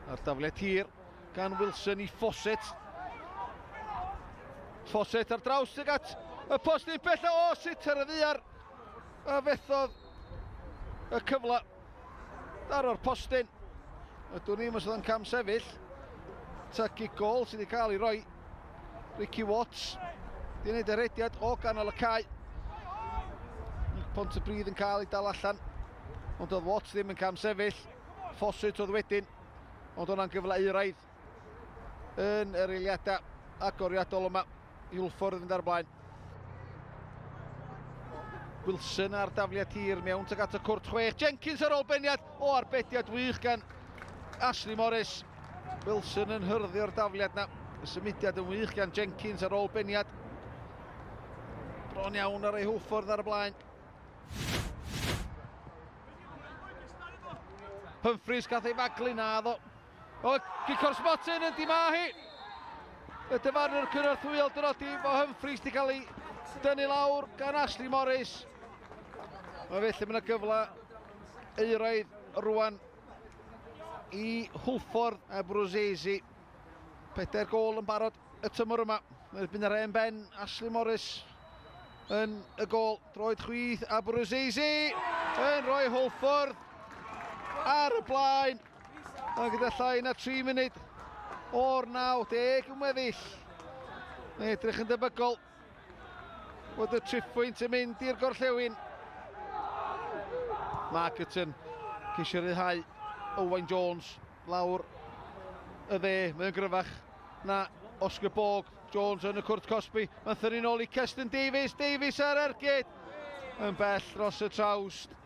A'r dafliad hir gan Wilson i Fawcett. Fawcett ar draws tuag at y postyn bella o sut ar y ddaear a fethodd y cyfle daro'r postyn. Ydw ni'n os oedd yn cam sefyll. Ta gic gol sydd wedi cael ei roi. Ricky Watts di wneud y rediad o ganol y cae. Pontypridd yn cael ei dal allan. Ond oedd Watts ddim yn cam sefyll. Fawcett oedd wedyn. Ond o'na'n gyfle euraidd yn yr eiliadau agoriadol yma i Hwlffordd fynd ar y blaen. Wilson ar dafliad hir mewn tuag at y cwrt 6. Jenkins ar ôl beniad o arbediad wych gan Ashley Morris. Wilson yn hyrddio'r dafliad na. Y symudiad yn wych gan Jenkins ar ôl beniad. Bron iawn ar ei Hwlffordd ar y blaen. Humphreys gath ei faglu na ddo. O, gic o'r smotyn yn dimahi. Y dyfarnwr cynorthwyol dynodi fo Humphreys di cael ei dynnu lawr gan Ashley Morris. Mae felly mae yna gyfle euraidd rwan i Hwlffordd a Bruzzese. 4 gôl yn barod y tymor yma. Erbyn yr hen ben, Ashley Morris yn y gôl. Droed chwith a Bruzzese yn rhoi Hwlffordd ar y blaen. A gyda llai na 3 munud o'r 90 yn weddill. Mae'n edrych yn debygol bod y triphwynt yn mynd i'r gorllewin. Markerton ceisio rhyddhau Owain Jones lawr y dde. Mae'n gryfach na Oscar Borg. Jones yn y cwrt cosbi. Mae'n thynnu nôl i Keston Davies. Davies ar ergyd. Yn bell dros y trawst.